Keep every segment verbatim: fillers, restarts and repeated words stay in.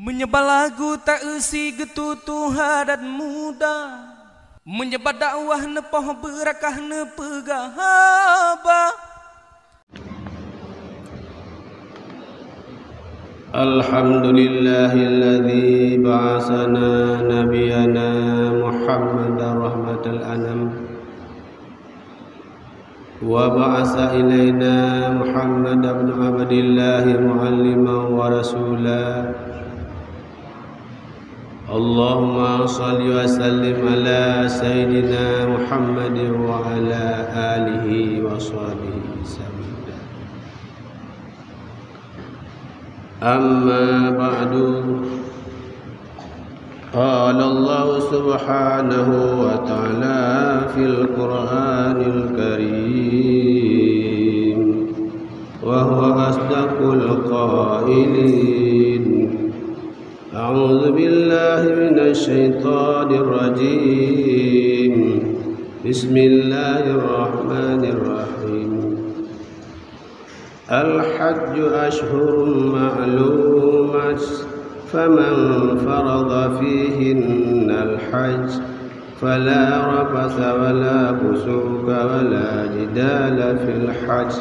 Meunyoe bak lagu ta-eu si geututoe adat muda, meunyoe bak dakwah neupoh beurakah neupeugah haba. Alhamdulillahilladzi ba'atsana nabiyana Muhammadar rahmatal anam. Wa ba'atsa ilaina Muhammad ibn Abdillah mu'alliman wa rasula. Allahumma shalli wa sallim ala sayyidina Muhammad wa ala alihi wa sahbihi wasallam. Amma ba'du. Qala Allah subhanahu wa ta'ala fil Qur'anil Karim, wa huwa asdaqul qailin. A'udzu billahi minasy syaithanir rajim. Bismillahirrahmanirrahim. الحج أشهر معلومات، فمن فرض فيهن الحج فلا رفث ولا فسوق ولا جدال في الحج،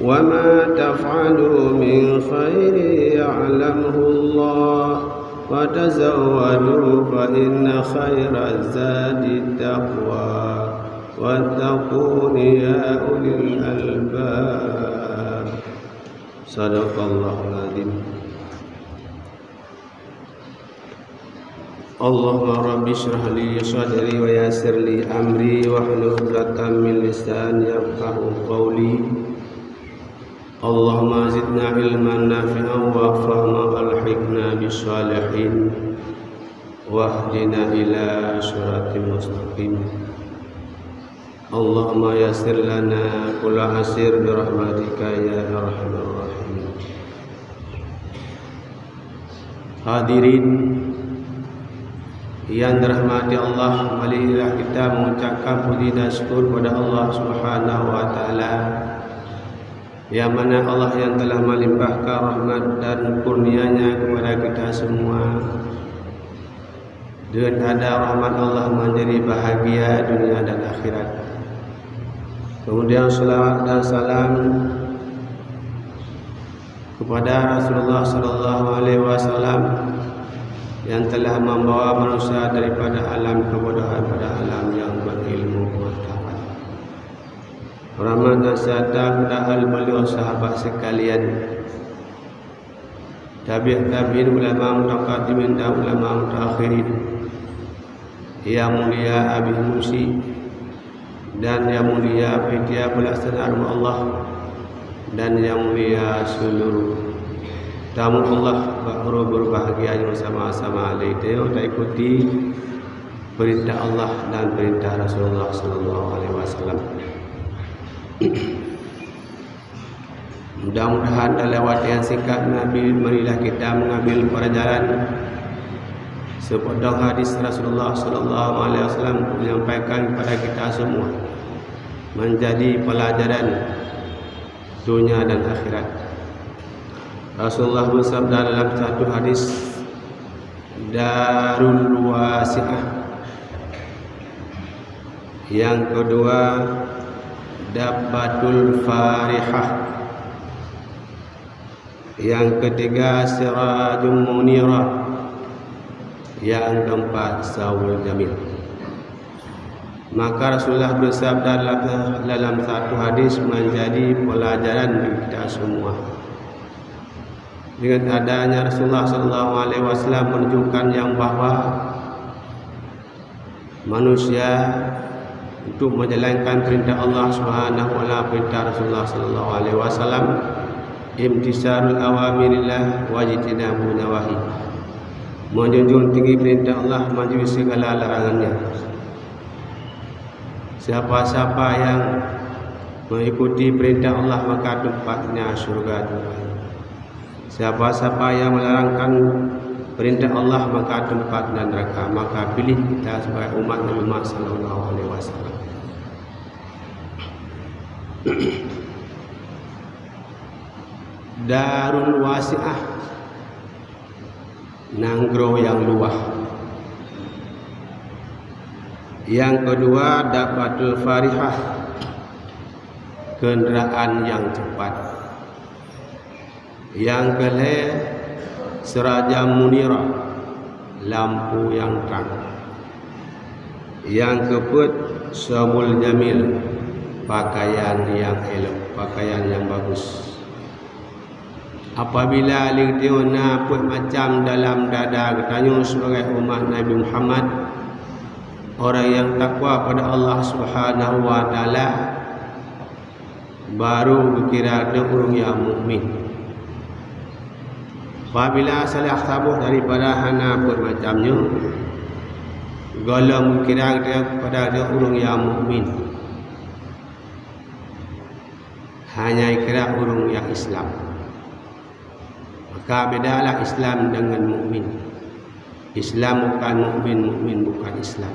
وما تفعلوا من خير يعلمه الله، وتزودوا فإن خير الزاد التقوى، واتقون يا أولي الألباب. صدق الله العظيم. اللهم رب اشرح لي صدري ويسر لي أمري واحلل عقدة من لساني يفقهوا قولي. اللهم زدنا علما نافعا وفهما وألحقنا بالصالحين واهدنا إلى صراط مستقيم. Allahumma yassir lana kulla asir bi rahmatika ya arhamar rahimin. Hadirin yang dirahmati Allah, marilah kita mengucapkan puji dan syukur kepada Allah Subhanahu wa Ta'ala, yang mana Allah yang telah melimpahkan rahmat dan kurnia-Nya kepada kita semua. Dengan ada rahmat Allah menjadi bahagia dunia dan akhirat. Kemudian, selawat dan salam kepada Rasulullah sallallahu alaihi wasallam yang telah membawa manusia daripada alam kebodohan pada alam yang berilmu pengetahuan. Rahmat dan sejahtera kepada ahli beliau, sahabat sekalian, tabi'ut tabi'in, ulama mutaqaddimin dan ulama mutaakhirin. Yang mulia Habib Musi dan yang mulia panitia pelaksana rumah Allah dan yang mulia seluruh tamu Allah bak uroe berbahagia nyang sama-sama lé ta ikuti perintah Allah dan perintah Rasulullah sallallahu alaihi wasallam. Mudah-mudahan dalam waktu yang singkat Nabi marilah kita mengambil pelajaran sepotong hadis Rasulullah sallallahu alaihi wasallam menyampaikan kepada kita semua menjadi pelajaran dunia dan akhirat. Rasulullah bersabda dalam satu hadis, "Darul wasi'ah." Yang kedua, dabbatul farihah. Yang ketiga, sirajum munirah. Yang keempat, saubun jamil. Maka Rasulullah bersabda dalam, dalam satu hadis menjadi pelajaran bagi kita semua. Dengan adanya Rasulullah sallallahu alaihi wasallam menunjukkan yang bahwa manusia untuk menjalankan perintah Allah Subhanahu wa Taala, perintah Rasulullah sallallahu alaihi wasallam, imtisalul awamirillah wajtinabun nawahi. Menjunjung tinggi perintah Allah, menjauhi segala larangannya. Siapa-siapa yang mengikuti perintah Allah, maka tempatnya syurga Tuhan. Siapa-siapa yang melarangkan perintah Allah, maka tempatnya neraka. Maka pilih kita sebagai umat Nabi Muhammad sallallahu alaihi wasallam. Darul wasi'ah. Nanggroe nyang luwah. Nyang keudua, dabbatul farihah, keundraan nyang cepat. Nyang keulhèe, sirajan munira, lampu nyang trang. Nyang keupeuet, saubun jamil, pakaian nyang elok, pakaian nyang bagus. Apabila lé geutanyoe na peuet macam dalam dada geutanyoe sibagai umat Nabi Muhammad, orang nyang takwa pada Allah Subhanahu wa Taala, baru geukira geutanyoe ureuëng nyang mukmin. Apabila salah saboh daripada hana peuet macam nyoe, gohlom geukira geutanyoe pada ureuëng nyang mukmin. Hanya kira ureuëng nyang Islam. Maka bedalah Islam dengan mukmin. Islam bukan mukmin, mukmin bukan Islam.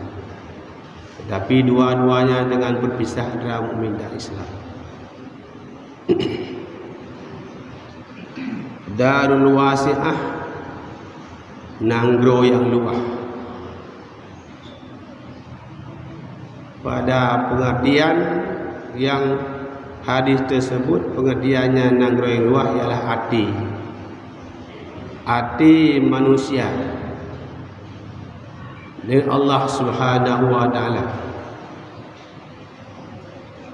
Tetapi dua-duanya dengan berpisah antara mukmin dan Islam. Darul wasi'ah, nanggroe nyang luwah. Pada pengertian yang hadis tersebut, pengertiannya nanggroe nyang luwah ialah até. Até manusia dengan Allah Subhanahu wa Taala.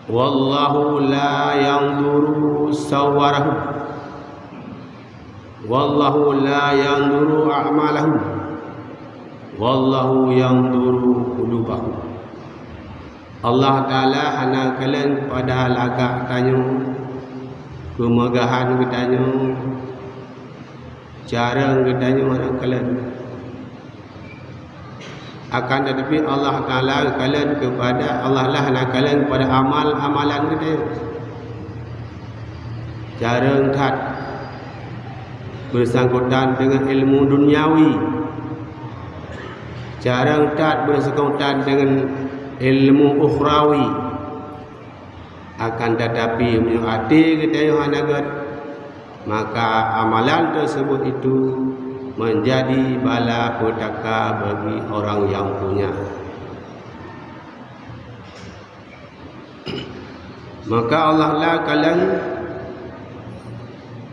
Wallahu la yanzuru suwarahum. Wallahu la yanzuru a'malahum. Wallahu yanzuru qulubahum. Allah Taala hana kalon pada lagak tanyoe, keumeugahan geutanyoe, carông geutanyoe hana kalon. Akan tetapi Allah Taala kalon kepada, Allah lah na kalon kepada amal-amalan geutanyoe. Carông that bersangkutan dengan ilmu duniawi. Carông that bersangkutan dengan ilmu ukhrawi. Akan tetapi meunyoe até geutanyoe hana gét, maka amalan tersebut itu menjadi bala petaka bagi orang yang punya. Maka Allah la kalon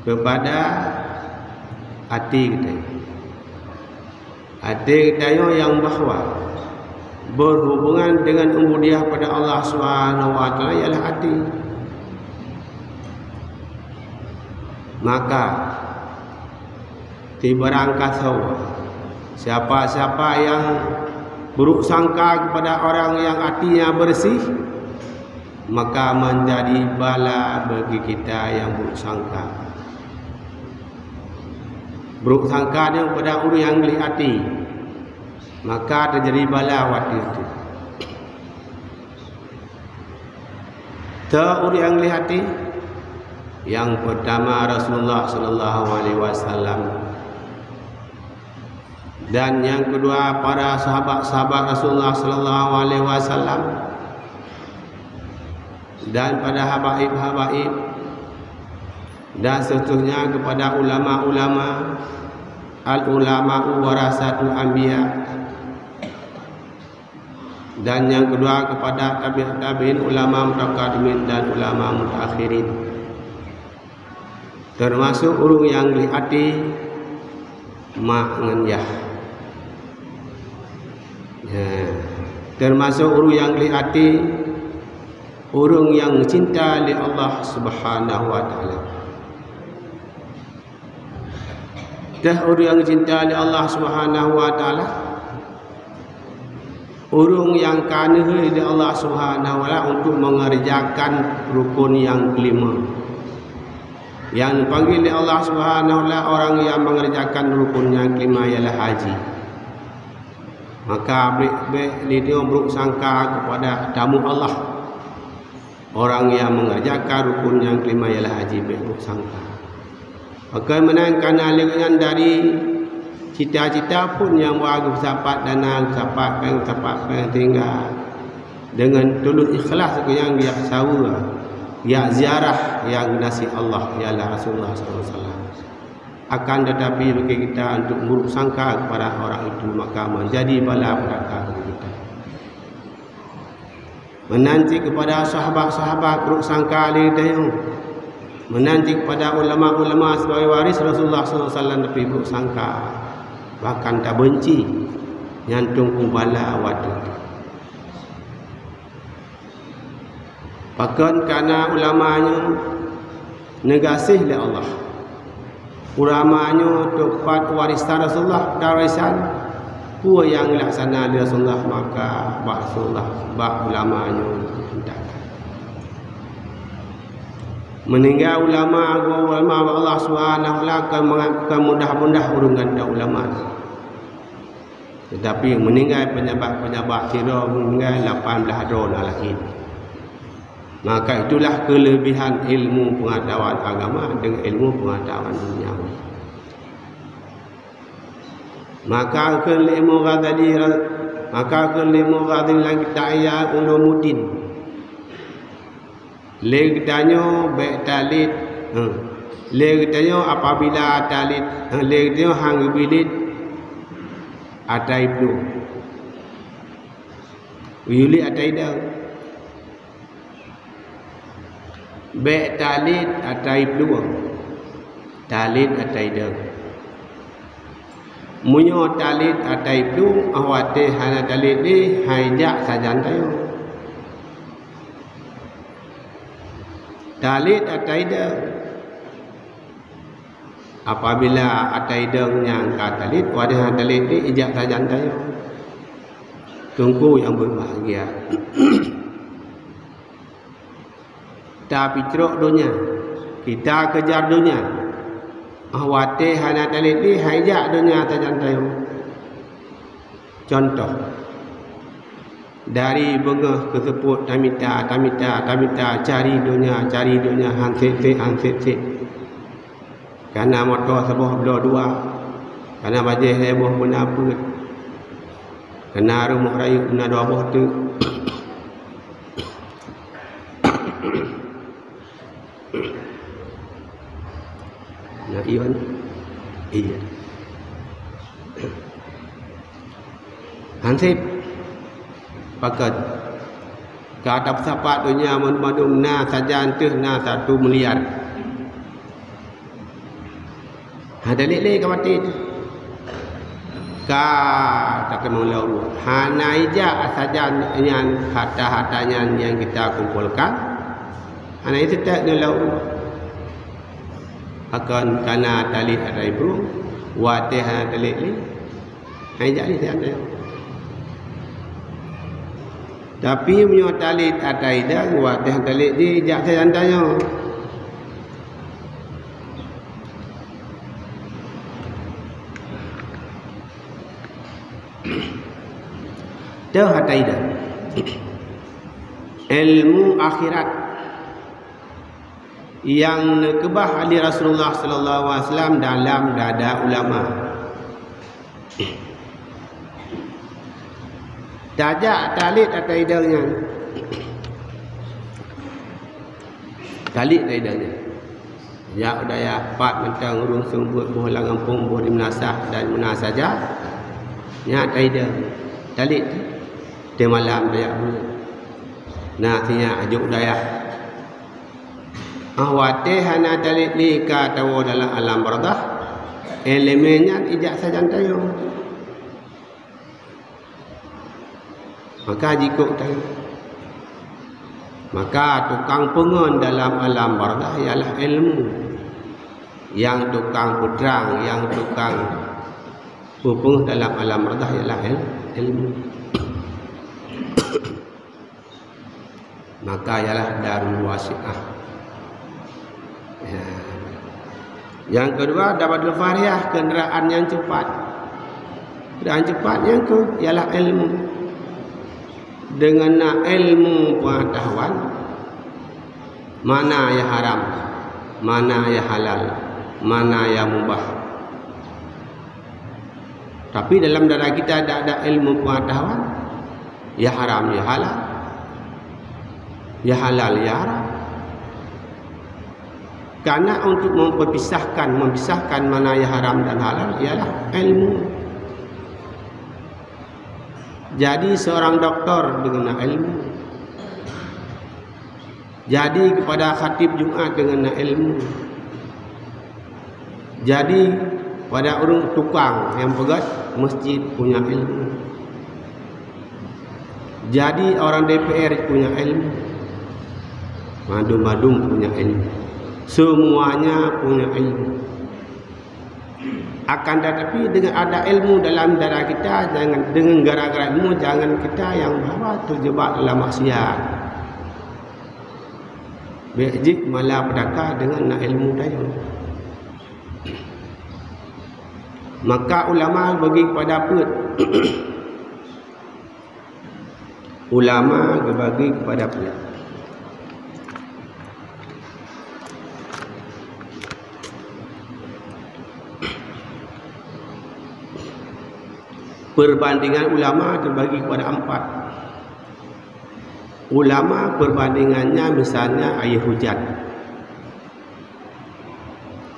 kepada até geutanyoe. Até geutanyoe nyang bahwa berhubungan dengan ubudiyah pada Allah Subhanahu wa Taala ialah até. Maka, tibarangkasoe, siapa-siapa yang buruk sangka kepada orang yang hatinya bersih, maka menjadi bala bagi kita yang buruk sangka. Buruk sangka nyoe pada ureuëng nyang gleh até, maka teujadi bala watée tu. Teu ureuëng nyang gleh até, nyang pertama Rasulullah sallallahu alaihi wasallam. Dan nyang keudua, para sahabat-sahabat Rasulullah sallallahu alaihi wasallam, dan pada habaib-habaib, dan seterusnya kepada ulama-ulama, al-ulama'u warasatul anbiya, dan nyang keudua kepada tabi' tabi'in, ulama mutaqaddimin dan ulama mutaakhirin. Teumasok ureuëng nyang gleh até mak ngon yah. Ya. Teumasok ureuëng nyang gleh até, ureuëng nyang cinta lé Allah Subhanahu wa Taala. Teuh ureuëng nyang cinta lé Allah Subhanahu wa Taala, ureuëng nyang ka neuhôi lé Allah Subhanahu wa Taala untuk mengerjakan rukun nyang kelima. Nyang dipanggil lé Allah Subhanahu wa Taala orang nyang mengerjakan rukun nyang kelima ialah haji. Maka bék-bék lé nyoe buruk sangka kepada tamu Allah. Orang nyang mengerjakan rukun nyang kelima ialah haji, bék buruk sangka. Pakon meunan, kana lé nyan dari cita-cita pun nyang ba geupeusapat dana, geupeusapat péng, geupeusapat péng, sehingga dengan tulus ikhlas keu nyang geujak saweue, geujak ziarah nyang geunaséh Allah, ialah Rasulullah sallallahu alaihi wasallam. Akan tetapi, bagi kita untuk buruk sangka kepada orang itu, maka menjadi bala petaka bagi kita. Meunan cit kepada sahabat-sahabat buruk sangka lé tanyoe. Meunan cit kepada ulama-ulama sebagai waris Rasulullah sallallahu alaihi wasallam tapi buruk sangka, bahkan tabenci, nyan teungku bala watée. Pakon? Karena ulama nyoe neugaséh lé Allah. Ulama nyoe teupat warisan Rasulullah, dan warisan peue nyang dilaksana lé Rasulullah, maka bak Rasulullah, bak ulama nyoe diperintahkan. Meuninggai ulama, ulama bak Allah Subhanahu wa Taala, kon mangat, kon mudah-mudah ureuëng gata ulama. Tetapi meuninggai pejabat-pejabat sidroe, meuninggai lapan blaih droe na laén. Maka itulah kelebihan ilmu pengetahuan agama dengan ilmu pengetahuan duniawi. Maka kheun lé Imam Ghazali, maka kheun lé Imam Ghazali lam kitab Ihya Ulumuddin. Lé geutanyoe bék talet, eh, lé geutanyoe apabila talet, eh, lé geutanyoe han geubiet ata iplueng. Yue let ata idong. Bék talet ata iplueng, talet ata idong. Meunyoe talet ata iplueng, óh watée hana talet lé, han ijak sajan tanyoe. Talet ata idong. Apabila ata idong nyan ka talet, watée hana talet lé, ijak sajan tanyoe. Teungku nyang berbahagia. Tapeucrok donya, kita kejar donya. Óh watée hana talet lé, han ijak donya sajan tanyoe. Contoh, dari beungoh keu seupôt tamita, tamita, tamita, cari donya, cari donya, han sép-sép, han sép-sép. Kana moto saboh bloe dua, kana bajée lhée boh beuna peuet, kana rumoh rayeuk beuna dua boh teuk. Na ion? Iya. Hansip. Pakat. Ka tapeusapat donya mandum-mandum na sajan teuh na satu miliar. Ha, dalek lé ka maté. Ka takeunong lé Allah. Hana ijak sajan nyan harta-harta nyan nyang kita kumpolkan. Hana iseutôt ngon lé Allah. Akan kana talét ata iplueng, watée hana talét lé. Hai jak lé siat nyoe. Tapi meunyoe talét ata idang, watée talét jih jak siat nyoe. Teuh ata idang. Ilmu akhirat nyang neukeubah lé Rasulullah sallallahu alaihi wasallam dalam dada ulama. Tajak talét ata idang nyan. Talét ata idang nyan. Jak u dayah pat mantong ureuëng seumeubeuet boh lam gampông, boh di meunasah dan meuna saja. Nyan ata idang. Talét teuh malam tajak beuet. Na sinyak jok u dayah. Ah, watée hana talét lé ka tawoe dalam alam barzakh, iéleumé nyan ijak sajan tanyoe. Maka jikok tanyoe. Maka tukang peungon dalam alam barzakh ialah ilmu. Nyang tukang peutrang, nyang tukang peupeungeuh dalam alam barzakh ialah il-, ilmu. Maka ialah darul wasi'ah. Ya. Nyang keudua, dapat fariyah, kendaraan nyang cepat. Kendaraan cepat nyang keu ialah ilmu. Dengan na ilmu pengetahuan, mana nyang haram, mana nyang halal, mana nyang mubah. Tapi dalam dada kita ada, ada ilmu pengetahuan, ya haram, ya halal, ya halal, ya haram. Karena untuk memperpisahkan, memisahkan mana yang haram dan halal ialah ilmu. Jadi seorang doktor dengan ilmu. Jadi kepada khatib Jumat dengan ilmu. Jadi pada ureuëng tukang yang peugét masjid punya ilmu. Jadi orang D P R punya ilmu. Madum-madum punya ilmu. Semuanya punya ilmu. Akan tetapi dengan ada ilmu dalam dara kita, jangan, dengan gara-gara ilmu, jangan kita yang bahwa terjebak dalam maksiat. Bék jeuet malapetaka dengan na ilmu tanyoe. Maka ulama bagi kepada peuet. Ulama geubagi kepada peuet. Perbandingan ulama terbagi kepada empat. Ulama perbandingannya misalnya air hujan.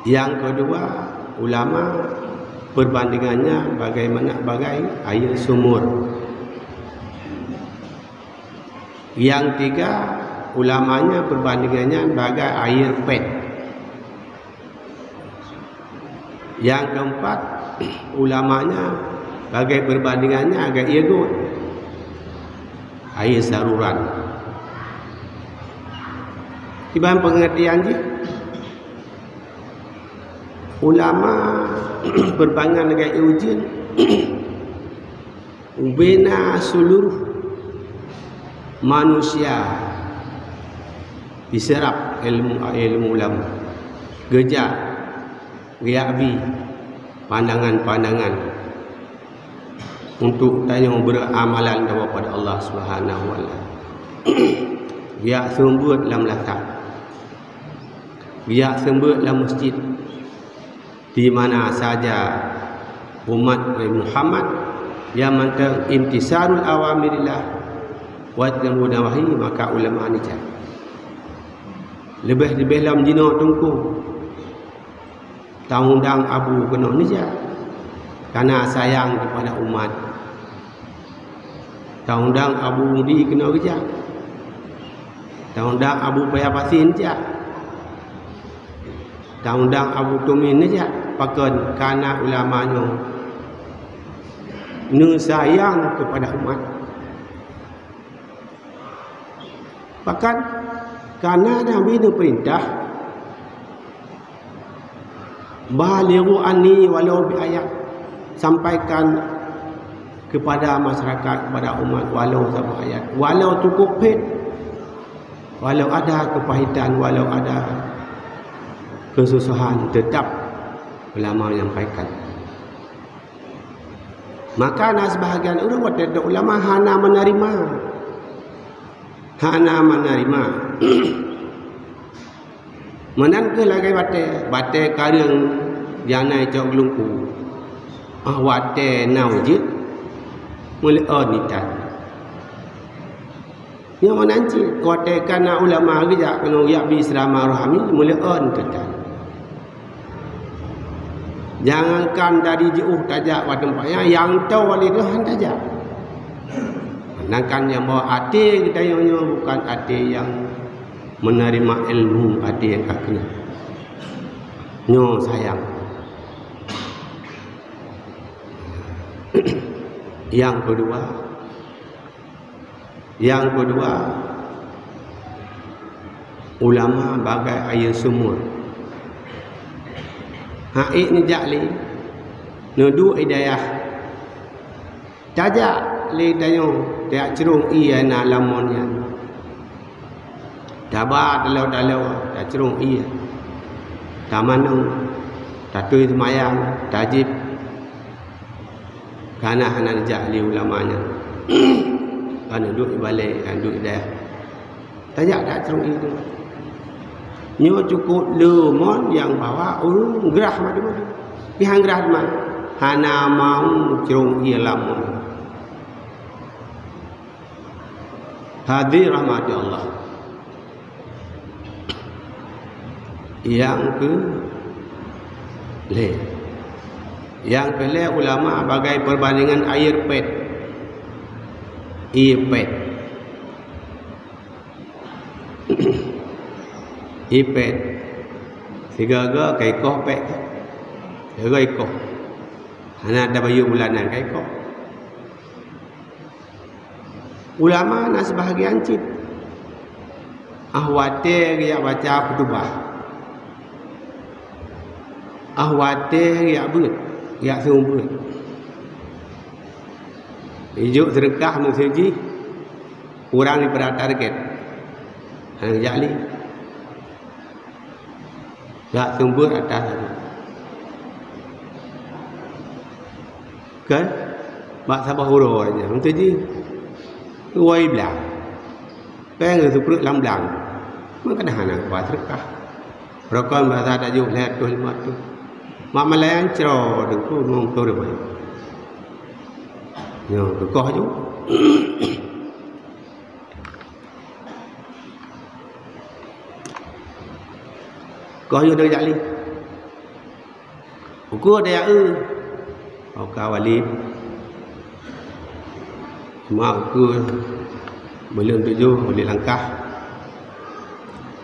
Yang kedua, ulama perbandingannya bagaimana bagai air sumur. Yang tiga, ulamanya perbandingannya bagai air pet. Yang keempat, ulamanya bagai perbandingannya agai ié got, air saluran. Iban pengertian jih, ulama perbandingan agai ié ujeuen. Ubena seluruh manusia diserap ilmu, ilmu ulama. Geujak, geujak bi pandangan-pandangan untuk tanyoe beramalan kepada Allah Subhanahu wa Taala. Geujak seumeubeuet lam lasah. Geujak seumeubeuet lam masjid. Di mana saja umat Nabi Muhammad yang mantong imtisarul awamirillah wa nawahi, maka ulama ni cak. Lebih-lebih lam jinoe teungku. Taundang abu keunoe ni cak. Karena sayang kepada umat. Taundang abu mudi keunoe geujak. Taundang abu paya pasin cak. Taundang abu tumin neujak pakon kana ulama nyoe neusayang kepada umat. Pakon kana Nabi neupeurintah, "Balighu anni walau bi ayat." Sampaikan kepada masyarakat, kepada umat, walau satu ayat, walau cukup phet, walau ada kepahitan, walau ada kesusahan, tetap ulama nyampaikan. Maka na sebahagian ureuëng watée ulama hana menerima, hana menerima. Meunan kheueh lagée batée, batée kareueng nyang na icok geulungku. Ah, watée na ujeuen, meuleuon itan. Nyoe meunan cit, watée kana ulama geujak keunoe jak bi seurama rohani, meuleuon teutan. Jangankan dari jiôh tajak bak teumpat nyan, nyang toe lé teuh han tajak. Sedangkan nyang bak até geutanyoe nyoe bukan até nyang menerima ilmu, até nyang ka keunyan. Nyoe sayang. Nyang keudua, nyang keudua, ulama bagai ayeue sumur. Hak ék neujak lé, neuduek i dayah. Tajak lé tanyoe, tajak crông ié na lam mon nyan. Taba taloe-taloe, tacrông ié. Tamanong, tatui seumayang, tajieb. Kana hana neujak lé ulama nyan. Ka neuduek i balée, ka neuduek i dayah. Tajak dak crông ié teuma. Nyoe cukôp le mon nyang bahwa ureuëng grah madu-madu. Pih han grah teuma. Hana mau crông ié lam mon. Hadirin rahmati Allah. Nyang keu lhèe. Nyang keu lhèe ulama bagai perbandingan air pet. Ie pet. Ie pet. Sigaga ka ikoh pet. Sigaga ikoh. Hana tabayeue bulanan ka ikoh. Ulama na sibahagian cit. Ah watèe geujak baca khutubah. Ah watèe geujak beuet, geujak seumeubeuet. Ijok seudeukah meuseujid, kurang daripada target. Hana geujak lé. Jak seumeubeuet atas tadi. Kan? Bak saboh uroe nyan, beutôi jih. Wai blang. Péng geuseupreuk lam blang. Meukadah hana geuba seudeukah. Rukon basa tajok lhèe reutôh limong reutôh. Mak malayan cro deungku mong turi bai. Nyoe geukoh ju. Koh yôh dari jak lé. Ukeue daya eu. Oka Walid. Cuma ukeue buleuen tujoh, Walid langkah.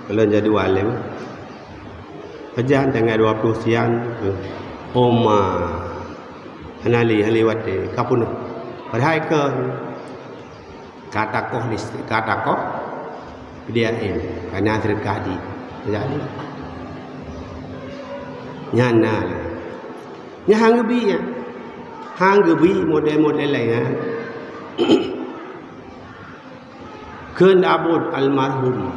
Kalau jadi walim. Pajan tanggai dua puluh sian. Oma. Hana lé, hana lé watèe. Ka peunoh. Padahai keu Ka takoh listrik, ka takoh P D A M, ka na seudeukah jih. Jadi, nyan na lé. Nyan han geubi nyan. Han geubi model-model laén nyan. Kheun abon almarhum.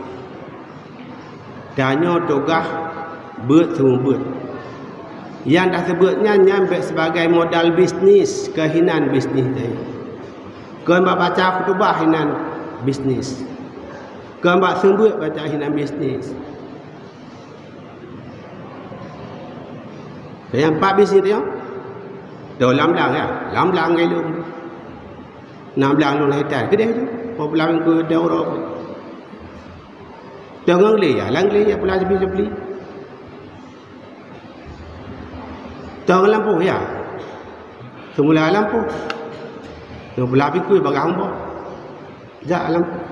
Tanyoe tugaih beuet seumeubeuet. Nyang taseubeuet nyan, nyan bèk sibagai modal bisnis, keu hinan bisnis tanyoe. Kon bak baca khutubah hinan bisnis. Kon bak seumeubeuet baca hinan bisnis. Nyang pat bisnis tanyoe? Di lam blang, ya. Lam blang ilôn. Lam blang lôn hètan. Keudéh tu. Popular minggu di Eropa. Teungoh lé ya, lam lé ya pula seupli-seupli. Teungoh lampôh ya. Seumula lampôh. Teungoh pula pikui bagah umbok. Jak lampôh.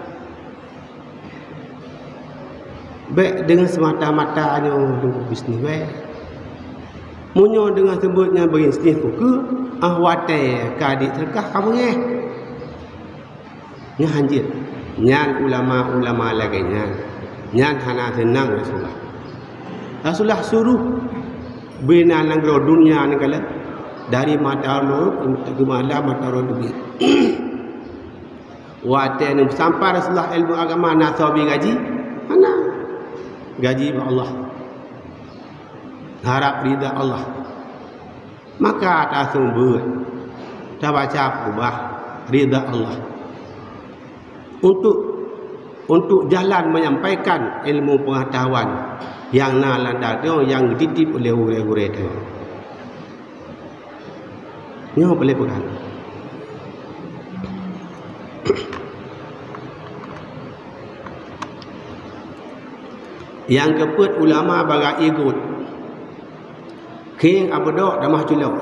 Bèk deungon seumata-mata nyoe bisnis wèh. Meunyoe deungon seumeubeuet nyan bisnis ukeue, ah watèe ka di teuka ka beungèh. Nyan hanjeuet. Nyan ulama-ulama lagèe nyan. Nyan hana seunang Rasulullah. Rasulullah suruh bina nanggroe dunia nyan kalon dari mata uroe, geumala mata uroe teubiet. Watèe neusampai Rasulullah ilmu agama na soe bri gaji? Hana. Gaji bak Allah. Harap ridha Allah. Maka taseumeubeuet, tabaca khutubah ridha Allah. Untuk, untuk jalan menyampaikan ilmu pengetahuan nyang na lam dada nyang geutitip ulèh gurèe-gurèe tanyoe. Nyoe peureulèe peugah. Nyang keupeuet ulama bagai ié göt. Khieng abeudok tamah culok.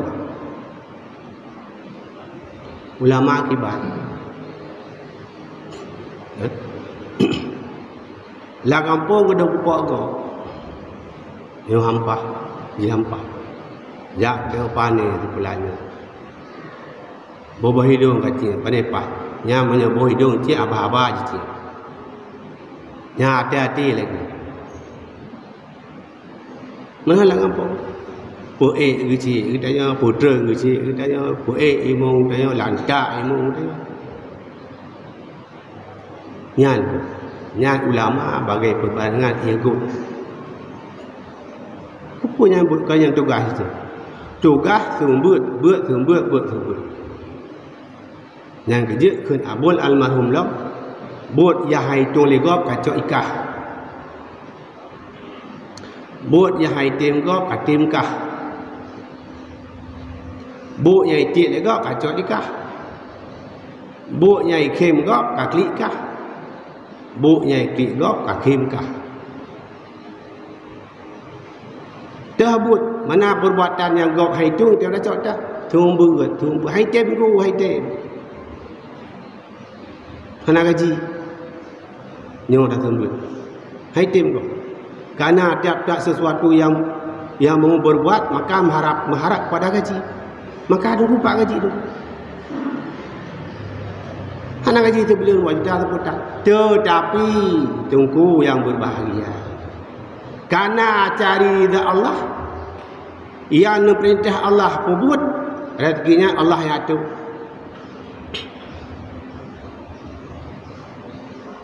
Ulama kiban. Lam gampông keudeh pupok gob. Nyoe hampah, jihampah. Jak teuh pané sipeulanyô. Boh-boh idông ka cit, pané pah. Nyan meunyoe boh idông cit haba-haba jicit. Nyan até-até lagèe. Meunan lam gampông. Peuék geucit geutanyoe, peutrön geucit geutanyoe, peuék imong geutanyoe, lantak imong geutanyoe. Nyan, nyan ulama bagai peubandingan ié göt. Peue nyan beuet keu nyang tugaih itu? Tugaih seumeubeuet, beuet seumeubeuet, beuet seumeubeuet. Nyang keujeuet kheun abon almarhum lom, buet nyang han itông lé gob ka cok i kah. Buet nyang han item gob ka tem kah. Buet nyang itiek lé gob ka cok i kah. Buet nyang ikhém gob ka klik kah. Buet nyang iklik gob ka khém kah. Teuh buet, mana perbuatan nyang gob hai tueng, teuh cok tah. Tueng beuet, tueng beuet. Hai tem ku, hai tem. Hana gaji. Nyoe dah seumeubeuet. Hai tem gob. Karena tiap-tiap sesuatu yang, yang mau berbuat, maka mengharap, mengharap pada gaji. Maka ada rupa gaji tu. Hana gaji tu boleh dua juta, sepuluh juta. Tetapi, teungku yang berbahagia. Karena cari ridha Allah, yang neupeurintah Allah peubuet, rezekinya Allah yang atur.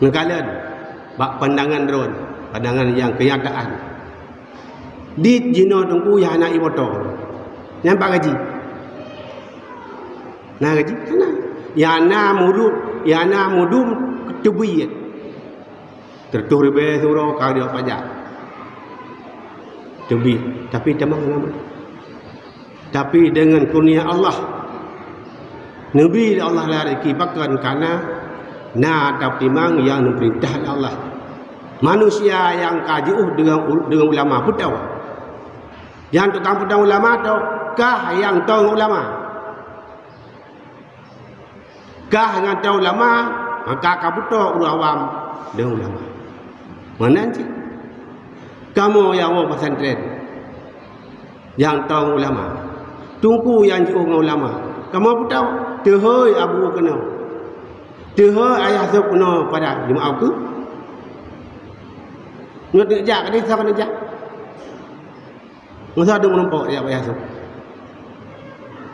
Neukalon bak pandangan droen, pandangan nyang kenyataan. Dit jinoe teungku nyang hana imoto. Nyan pat gaji? Na gaji? Hana. Nyang na mudum, nyang na mudum teubiet. Teutuh ribée siuroe ka jaweueb pajak. Teubiet, tapi tamong nama. Tapi deungon kurnia Allah, neubi lé Allah lé rezeki pakon kana na tapeutimang nyang neupeurintah lé Allah. Manusia nyang ka jiôh deungon u-, deungon ulama peue tao. Nyang tukang peudong ulama tao, kah nyang tong ulama. Kah ngon tong ulama, maka ka beutoe ureuëng awam deungon ulama. Meunan cit. Kamoe nyang woe pesantren, nyang tong ulama, teungku nyang jiôh ngon ulama, kamoe peutau, teuhôi abu keunoe, teuhôi ayah sôb keunoe pada Jumaat keu. Nyoe neujak, kadang soe neujak. Masa dong rumpok jak payah tu.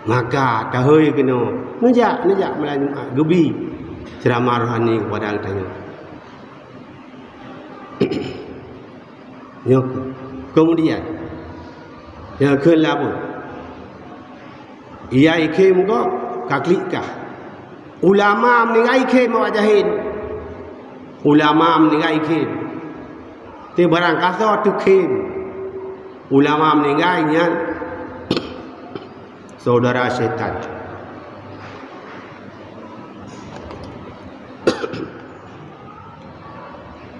Maka tahôi keunoe, neujak, neujak malam Jumat geubi ceramah rohani kepada geutanyoe. Nyoe, kemudian, nyang keu labu. Ijak ikhém gob ka klik kah. Ulama meuninggai ikhém awak jahén. Ulama meuninggai ikhém. Teubarang kasoe teukhém. Ulama meuninggai nyan saudara syaitan.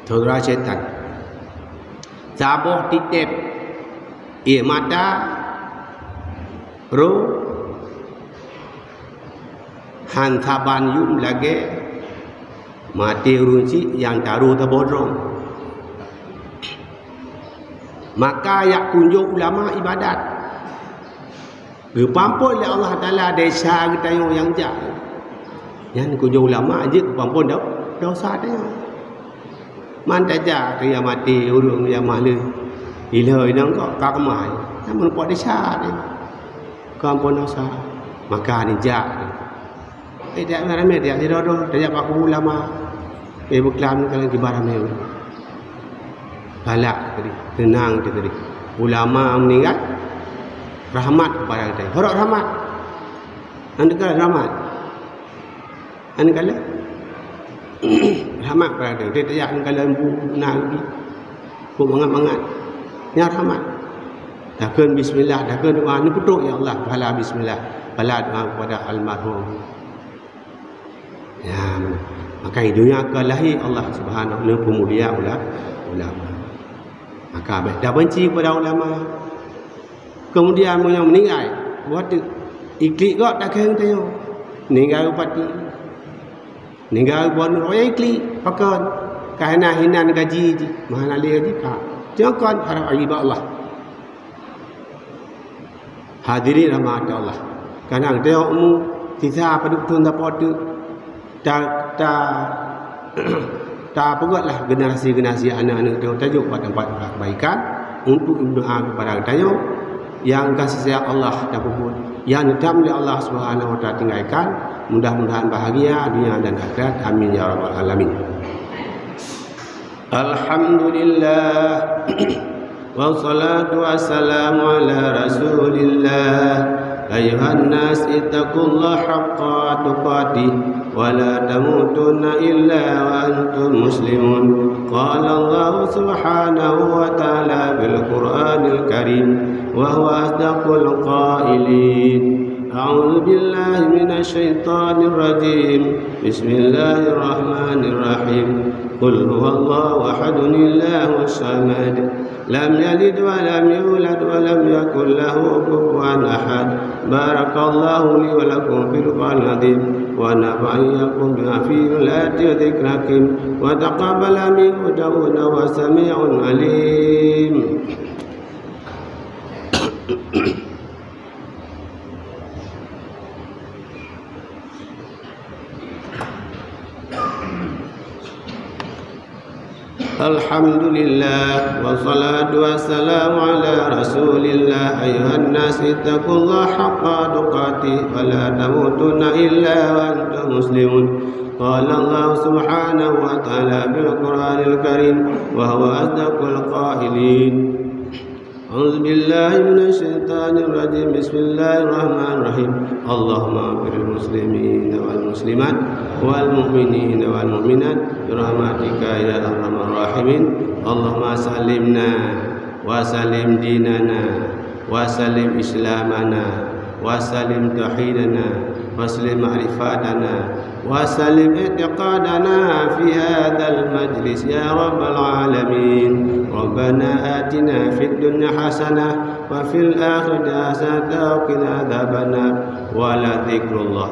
Saudara syaitan. Saboh titeb ié mata roh han saban yum lagée maté ureuëng cit nyang taroh saboh droe. Maka jak kunjong ulama ibadat. Geupeuamphon lé Allah Taala desya geutanyoe nyang jak. Nyan kunjong ulama jeuet geupeuamphon do-, dosa tanyoe. Man tajak keu nyang maté ureuëng nyang mahleueng. Ilheueh inong kok ka keumah. Nyan meureumpok desya tanyoe. Keu amphon dosa. Maka neujak. Eh, tajak ramé, tajak sidroe-droe, tajak bak kubu ulama. Eh, beuklam ngon kiban ramé. Galak tadi, teunang tadi. Ulama meuninggai, rahmat kepada kita. Harap rahmat. Anda kala rahmat. Anda kala rahmat kepada kita. Kita tajak anda kala empu, na lagi. Kok mangat-mangat. Nya rahmat. Takheun bismillah, takheun doa, neupeutôk, "Ya Allah, pahala bismillah, pahala doa kepada almarhum." Ya, maka di dunia ka lahé Allah Subhanahu neupeumulia ula-, ulama. Maka bék tabenci kepada ulama. Kemudian meunyoe meuninggai, buat tu iklik gok takheun tanyoe. Ninggai bupati. Ninggai gubernur, oh ya iklik, pakon. Ka hina hinan gaji jih, mahana lé gaji ka. Jangan kon harap agi bak Allah. Hadirin rahmat Allah. Kadang tengok umu sisa padub thon sapo teuk. Ta, ta, tapeugotlah generasi-generasi aneuk-aneuk tengok tajok bak tempat kebaikan untuk berdoa kepada geutanyoe nyang ka sisaya Allah tapeubuet, nyang neudham lé Allah Subhanahu wa Taala tinggalkan. Mudah-mudahan bahagia dunia dan akhirat. Amin ya rabbal alamin. Alhamdulillah. Wassalatu wassalamu ala Rasulillah. Ayuhan nas ittaqullaha haqqa tuqatih wa la tamutunna illa wa antum muslimun. Qala Allah Subhanahu wa Ta'ala fil Qur'anil Karim wa huwa asdaqul qailin. أعوذ بالله من الشيطان الرجيم. بسم الله الرحمن الرحيم. قل هو الله أحد، الله الصمد. لم يلد ولم يولد ولم يكن له كفوا أحد. بارك الله لي ولكم في القرآن العظيم، ونفعني وإياكم بما فيه من الآيات والذكر الحكيم، وتقبل منه إنه هو السميع العليم. الحمد لله، والصلاة والسلام على رسول الله. أيها الناس، اتقوا الله حق تقاته، ولا تموتن إلا وأنتم مسلمون. قال الله سبحانه وتعالى في القرآن الكريم، وهو أصدق القائلين. أعوذ بالله من الشيطان الرجيم. بسم الله الرحمن الرحيم. اللهم اغفر للمسلمين والمسلمات والمؤمنين والمؤمنات برحمتك يا أرحم الراحمين. اللهم سلمنا وسلم ديننا وسلم إسلامنا وسلم توحيدنا وسلم معرفتنا وسلم اعتقادنا في هذا المجلس يا رب العالمين. ربنا آتنا في الدنيا حسنة وفي الآخرة حسنة وقنا عذاب النار. ولذكر الله